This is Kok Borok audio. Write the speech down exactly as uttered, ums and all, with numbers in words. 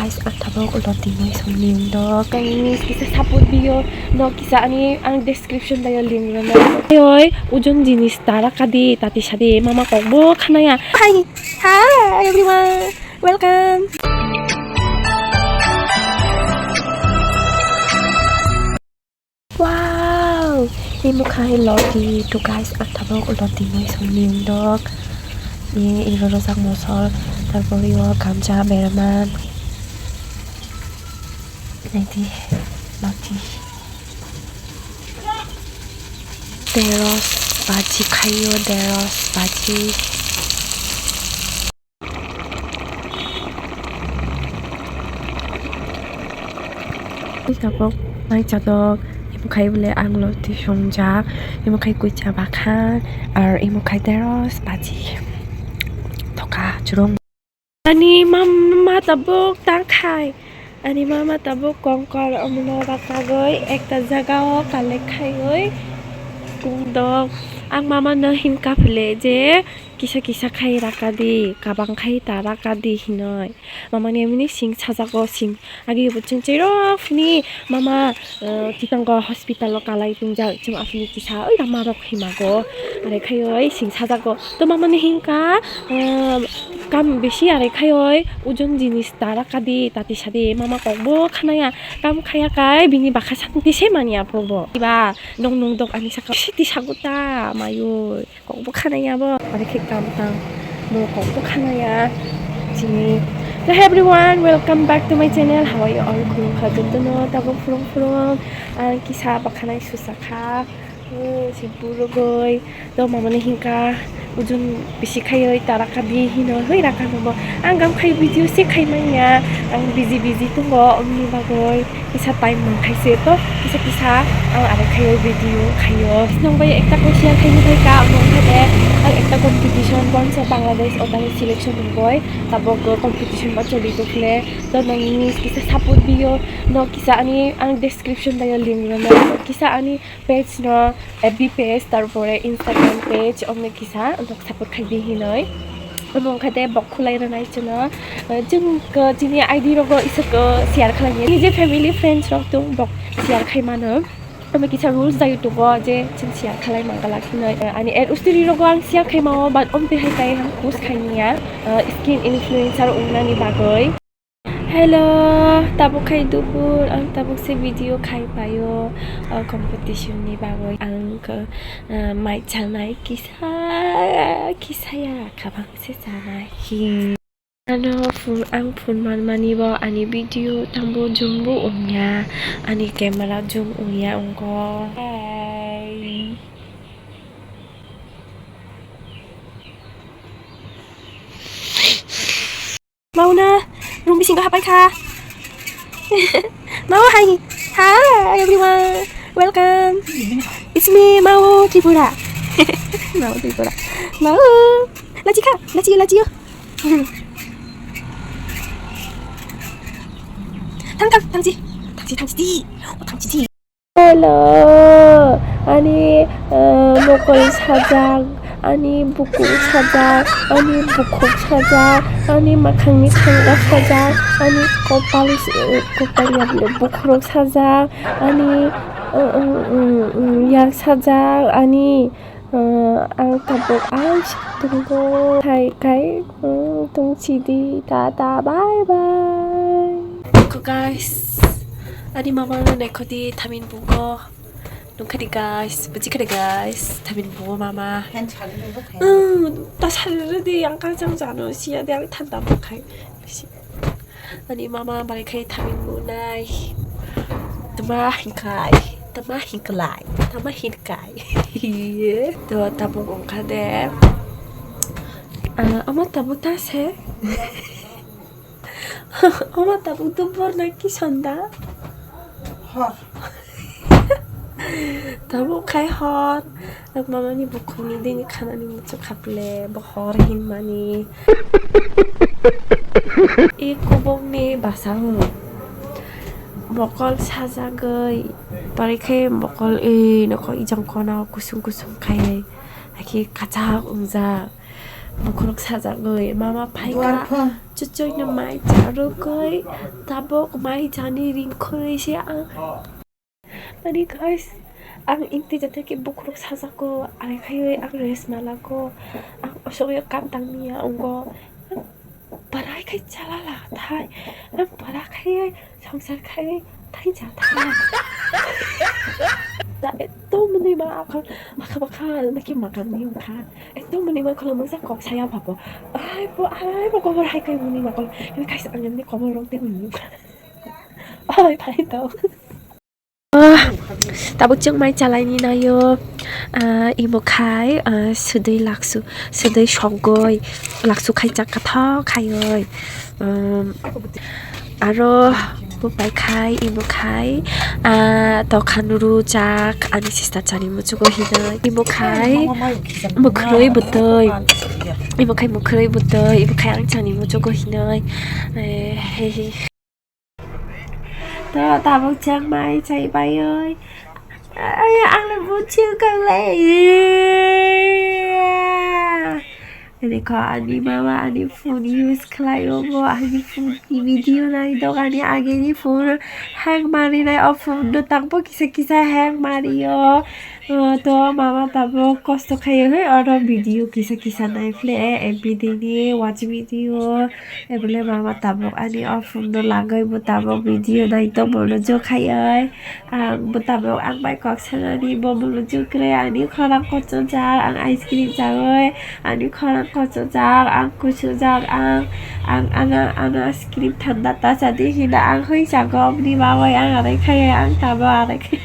Guys, ang tabuk loti mai songni wngdok. Guys, kisa support diyo. No kisa ani ang description dayo link rwno. Oi, ojon jinis ta rakadi, tati sadi, mama kokbo khanaya. Hi, hi everyone, welcome. Wow! Imo khai loti to guys, ang tabuk loti mai songni wngdok. Ye iro rojak mosol, tarpor yo gamja berman. Naidi loti. Deros baji khayo, deros baji. Tabuk mai chadok, imo khai bole ang loti songjak, imo khai kuicha bakha, ar imo khai deros baji. Thoka churung. Ani mama tabuk tang khai, ani mama tabuk kongkol omono rakagoi ekta jaga o collect khaioi. Dok, ang mama no hinkha phile je kisa kisa khai rakadi, kabang khai ta rakadi hinoi. Mama ni amini sing sajago, sing agi bo chwng cherok phini mama, eh, kitango hospital o kalai tongjak, chwng aphini kisa oi rama rok himago, are khaioi sing sajago. To mama ni hinkha, eh, kam bisi are khaioi ojon jinis ta rakadi, tati sadi mama kokbo khanaya, kam khaya kai bini bakha santi se manya probo. Iba nong nong dok ani saka siti saguta mayoi. Kokbo khanaya bo, are khe kam tang. Mo kokbo khanaya. Chini. So hey everyone, welcome back to my channel. How are you all? Khulumkha jotono, tabuk phulung phulung. Ang kisa bakhanai susakha. Hmm, si burugoi. To mamani hinkha. Ujun bisi khaioi ta rakadi hino. Hoi rakha nobo. Ang gam khai video se khai manya. Ang busy busy tongo, omni bagoi. Kisa time mankhaise to kisa kisa ang are khaio video khaio. Nong bai ekta ko share khaini phaika, omo khe de ang ekta competition bonso Bangladesh o tani selection wngoi, tabok competition ba choli tokhle to nongni kisa support diyo, no kisa ani ang description dayo link rwno, kisa ani page no, F B page, tarpore Instagram page, omni kisa. Support khai di hinoi. Omo wngkha de bok khulai rwnai chwngno. Eh, chwng, eh, chini I D rogo isuk, eh, share khlai manya. Niji family friends rok tong bok share khai mano. Omo kisa rules da YouTube o je chwng share khlai mangala hinoi. Eh, ani ad ustiri rogo ang share khai mao, but omtwi hai tai ang post khai manya. Eh, skin influencer wngnani bagwi. Hello, tabuk khai dupur, ang tabuk se video khai paio, o competition ni bagwi ang, uh, mai chanai kisa, kisa ya, kabang se chanai. Hi. Ano phun, ang phun manmani bo ani video tambo zoom bo wngya, ani camera zoom wngya wngkho. Hey. Mauna room bisingo hapai kha. Mau hai. Hi everyone. Welcome. It's me, Mau Tripura. Mau Tripura. Mau. Lachi kha, lachi, lachi yo. Thang, thang, thang si. Thang si, thang si di. Oh, thang si di. Hello, ani, eh, mokol sajak, ani bukung sajak, ani bukhuk sajak, ani makhangni thangka sajak, ani kopal, eh, kopal ya bole bokhorok sajak, ani, eh, eh, eh, eh, yak sajak, ani, eh, ang tabuk aisuk tongo. Hai kai, eh, tong sidi, tata, bye bye. Guys, ani mama no naikho di thamin bungo. Nungkha di guys, buji kha di guys, thamin bungo mama. Hand chali nungkha. Hmm, ta sali di ang kang jang jano siya di ang thanda bukhai. Ani mama bai khai thamin bunai. Tama hinkai, tama hinkalai, tama hinkai. To tabuk wngkha de. Ah, ama tabuk ta se. Omo tabuk dubor na ki sonda? Hor. Tabuk khai hor. Ang mamani bukhukni dini khanani muchuk khaple bo hor hinmani. E kubukni bwskango mokol sajagwi, pore khe mokol e nokho ijang kono kusung kusung khai. Hakhe kwchak wngjak. Bukhurok sajagwi mama phaikha, chuchukno mai charwgwi tabuk mai chani ringkhorwi se ang. Ani guys, ang ingti jataki bukhurok sajago, ani khaiwi ang rest malago, ang osogwi kam tangmiya ongo. Ang barai khai chalala thai, ang bara khai songsar khai thai cha thai. Da eto mwnwi ma akha, akha bakha naki makan ni ongkha. Eto mwnwi ma kholo mungsa kok saya babo. Ai bo, ai bo kobor hai kai mwnwi ma kholo. Ini kaisa ang ni kobor rok te mwnwi. Ai phai to. Ah, tabuk chwng mai chalaini naio. Ah, imo khai, ah, sudui laksu, sudui sogoi laksu khai chak kathok khaioi. Um, aro bupai khai, imo khai, ah, tokhan ru chak ani sister chani muchugo hinoi. Imo khai mukhwrwi bwtwi, imo khai mukhwrwi bwtwi, imo khai ang chani muchugo hinoi. Eh, he, he. To tabuk chwng mai chai baioi. Ay, ang le buchil kang le. Ini ko ani mama ani phone use khlai o bo ani phone ni video nai dok ani age ni phone hang mari nai o phone do tang bo kisa kisa hang mari o. O to mama tabuk kosto khai o he oro video kisa kisa nai phle e M P D ni watch video. Ebole mama tabuk ani o phone no lagoi bo tabuk video nai tongmo no jo khai oi. Ang bo tabuk ang bai kok sanani bo molo jo kre ani khorang kochojak ang ice cream chawi ani khorang kochojak ang kuchujak ang ang ana ana ice cream thanda ta chadi hina ang hoi chago oboni bagoi ang arai khai ang tabuk arai khai.